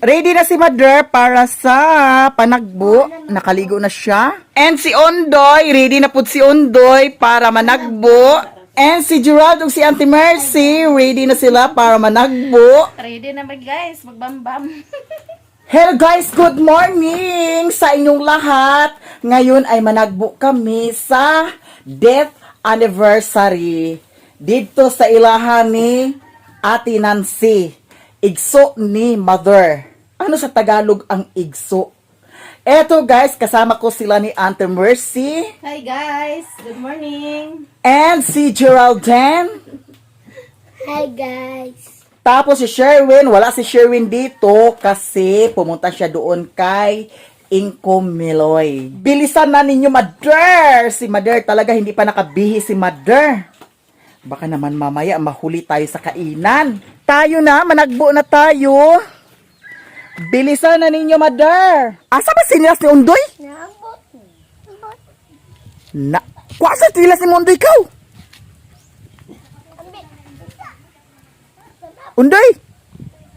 Ready na si Mother para sa panagbo. Nakaligo na siya. And si Ondoy, ready na pud si Ondoy para managbo. And si Gerald ug si Auntie Mercy, ready na sila para managbo. Ready na ba, guys? Magbambam. Hello guys, good morning sa inyong lahat. Ngayon ay managbo kami sa death anniversary dito sa ilahan ni Ate Nancy. Igso ni Mother. Ano sa Tagalog ang igso? Eto guys, kasama ko sila ni Ate Mercy Hi guys! Good morning! and si Geraldine. Hi guys. Tapos si Sherwin, wala si Sherwin dito kasi pumunta siya doon kay Inko Miloy. Bilisan na ninyo, Mother! Si Mother talaga hindi pa nakabihi si Mother. Baka naman mamaya mahuli tayo sa kainan. Tayo na, managbo na tayo. Bilisan na ninyo, Mother! Asa ba sinilas ni Undoy? Naabot. Na, kwa sa sinilas ni Undoy ikaw? Undoy!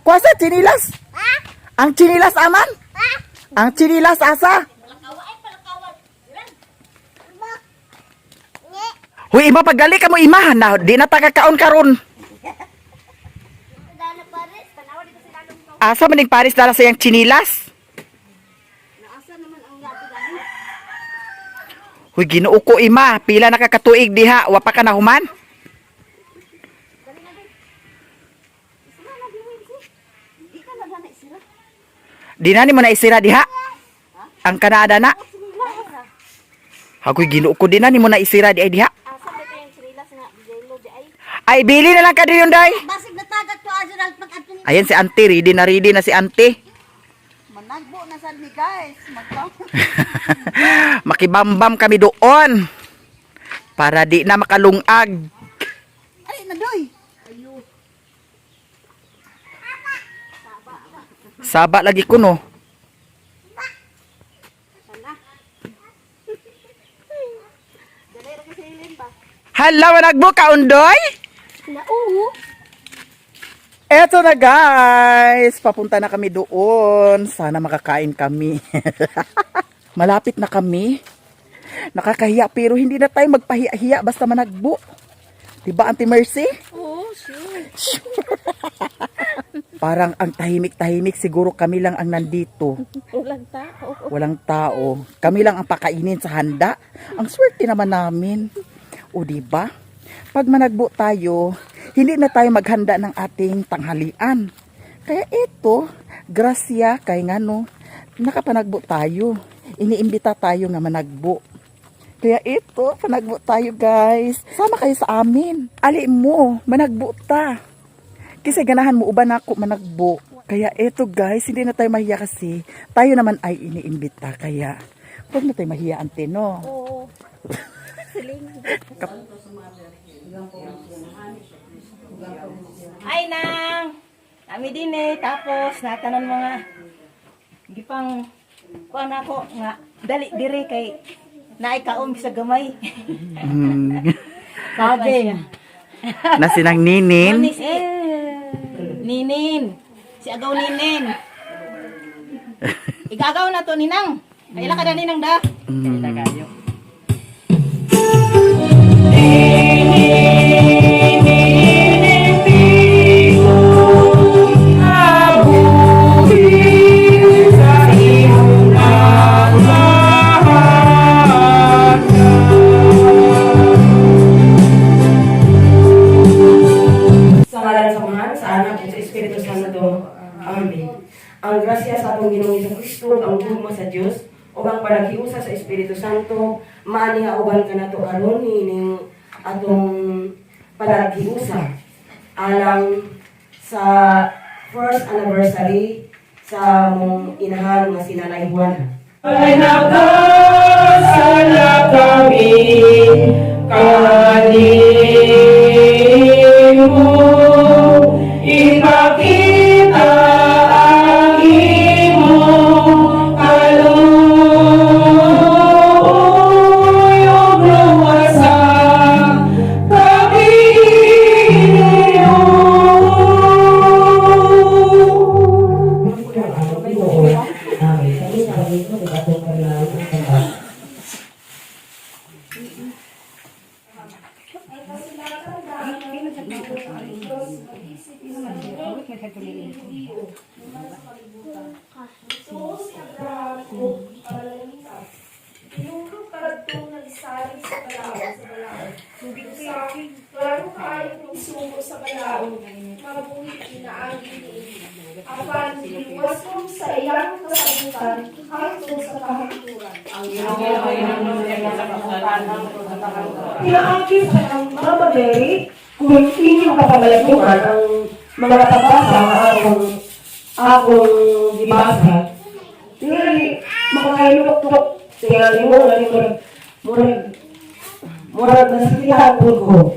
Kwa sa sinilas? Ang chinilas aman? Ang chinilas asa? Huy, ima pagdali ka mo ima na di na ta kakaon karon. Dana Paris. Asa man ning Paris dala sa iyang chinilas? Huy, Ginoo ko ima, pila na ka katuig diha, wa pa ka nahuman? Di na ni mo na isira diha. Ang kanada na. Hagoy, Ginoo ko, di na ni mo na isira di ay diha. Ay, bili na lang ka diyon, day. Basig na tagak to Azral pag ato ni. Ayan si Auntie, ready na si Auntie. Managbo na sad mi guys! Magbam! Makibambam kami doon. Para di na makalungag. Ay, nadoy! Saba lagi ko no. Hala, managbo ka, Undoy? Na oo. Eto na guys, papunta na kami doon. Sana makakain kami. Malapit na kami. Nakakahiya pero hindi na tayo magpahiya-hiya basta managbo. Diba, Auntie Mercy? Oo, sure! Parang ang tahimik-tahimik, siguro kami lang ang nandito. Walang tao. Walang tao. Kami lang ang pakainin sa handa. Ang swerte naman namin. O di ba? Pag managbo tayo, hindi na tayo maghanda ng ating tanghalian. Kaya ito, grasya kay ngano, nakapanagbo tayo. Iniimbita tayo nga managbo. Kaya ito, panagbo tayo guys. Sama kayo sa amin. Ali mo, managbo ta. Kasi ganahan mo uban ako managbo. Kaya eto guys, hindi na tayo mahiya kasi tayo naman ay iniimbita. Kaya huwag na tayo mahiya, ante, no? Oo. Siling. Ay nang! Kami din eh. Tapos, natanan mga gipang kuan ako nga dali dire kay naay kaom sa gamay. Sabi. Na sinang ninin. Ni si Ninin. Si Agaw Ninin. Igagaw na to Ninang. Kaila ka na Ninang da. Sa ngalan sa Amahan, sa Anak, at sa Espiritu Santo. Amen. Ang grasya sa atong Ginoong Kristo, ang gugma sa Dios, ug ang panaghiusa sa Espiritu Santo, maani nga uban kanato karon nining atong panaghiusa alang sa first anniversary sa mong inahan nga si Nanay Juana. Ay nakasala kami kanimo, ipakita ang imong kaluoy ug luwasa kami. Giliwaskom sa iyang kasabutan hangtod sa kahangturan. Pinaaki sa ang Mama Mary, kung inyong kapamalagpuan ang mga pabasa nga akong akong gibasa, tingali makakainuktok, tingali mo, tingali mo, murag, murag nasilihan po ko.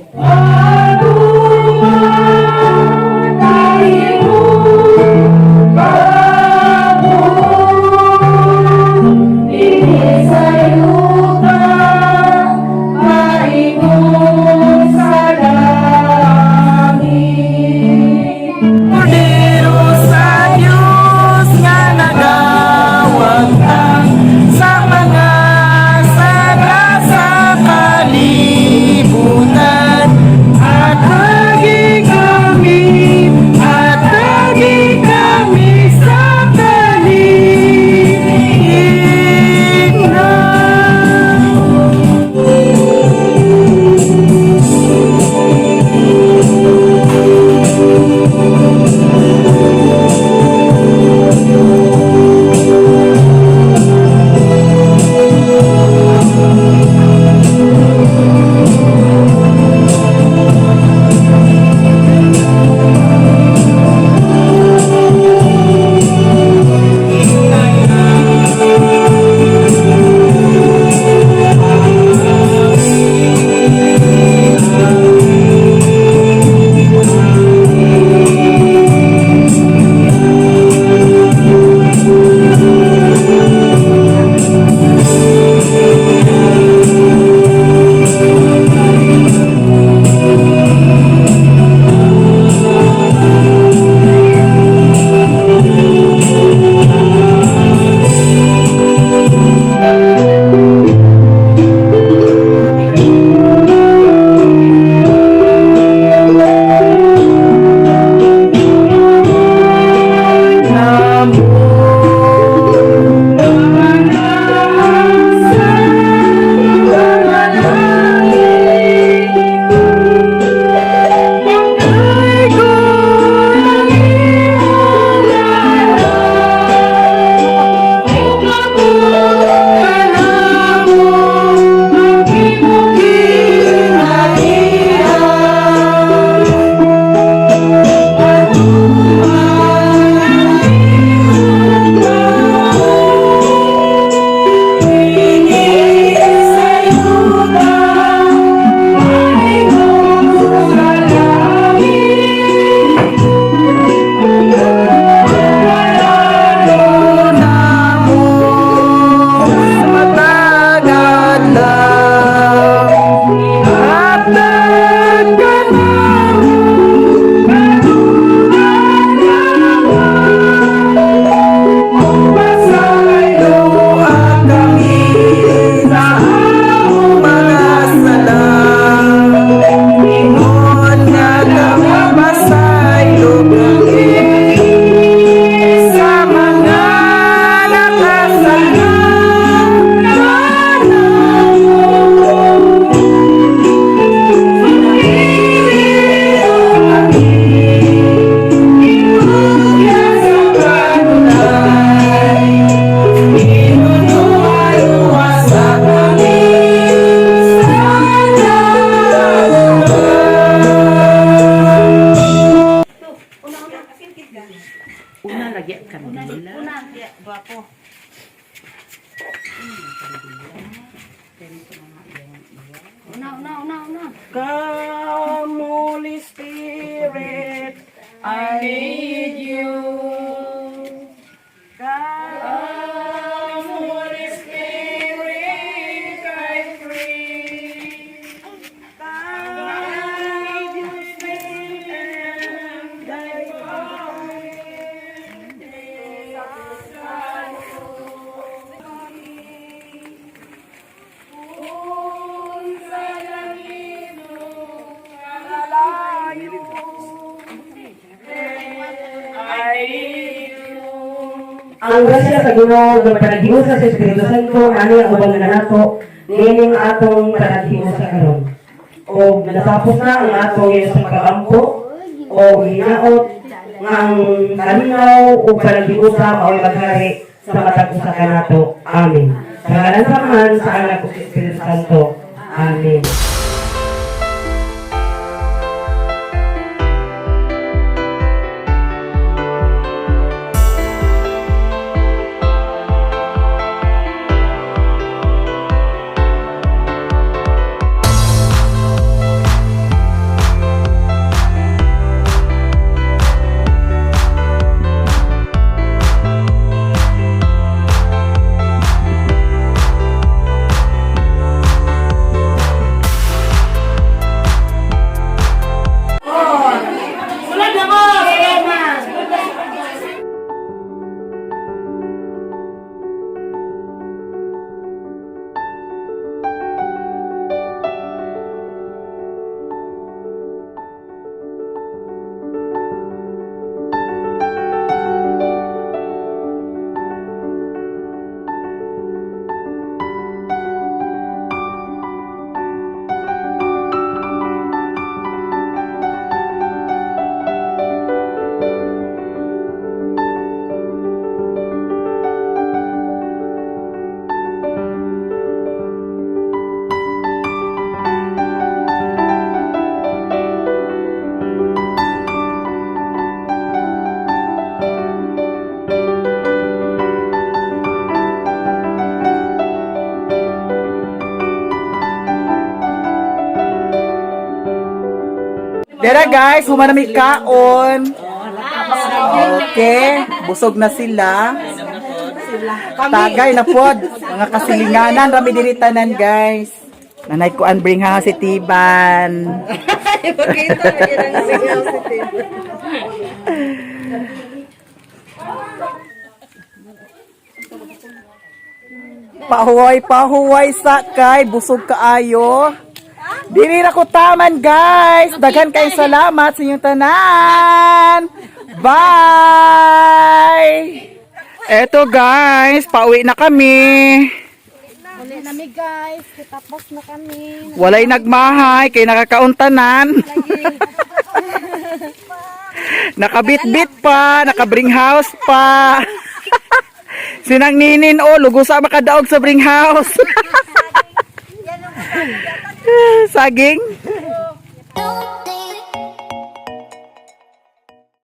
Kordero sa Diyos nga nagawagtang sa mga sala sa kalibutan at lagi kami at lagi kami sa kalignan. Una lagi ang kandila. Una, una, gwapo. Una, una, una, una. Come, Holy Spirit, I need you. Come, Holy Spirit, I pray. Come, Holy Spirit, thy power. Ang grasya sa Ginoo ug panaghiusa sa Espiritu Santo ani ang uban na nato niining atong panaghiusa karon. Og natapos na ang atong sa pag-ampo o hinaot. nga ang kalinaw ug panaghiusa mao'y maghari sa matag usa kanato. Amen. Sa ngalan sa Amahan, sa Anak ug sa Espiritu Santo. Amen. Sulod na mo! Sulod na! Dera guys, human na may kaon. Okay, busog na sila. Tagay na pod. Mga kasilinganan, rami diri tanan guys. Nanay ko an bring ha si Tiban. Pahuway, pahuway sa kay busog kaayo. Dili ra ko taman guys. Daghan kay salamat sa inyong tanan. Bye. Eto guys, pauwi na kami. Uli na mi guys, tapos na kami. Walay nagmahay kay nakakauntanan. Nakabitbit pa, nakabring house pa. Sinang ninin o, lugo sa makadaog sa bring house. Saging.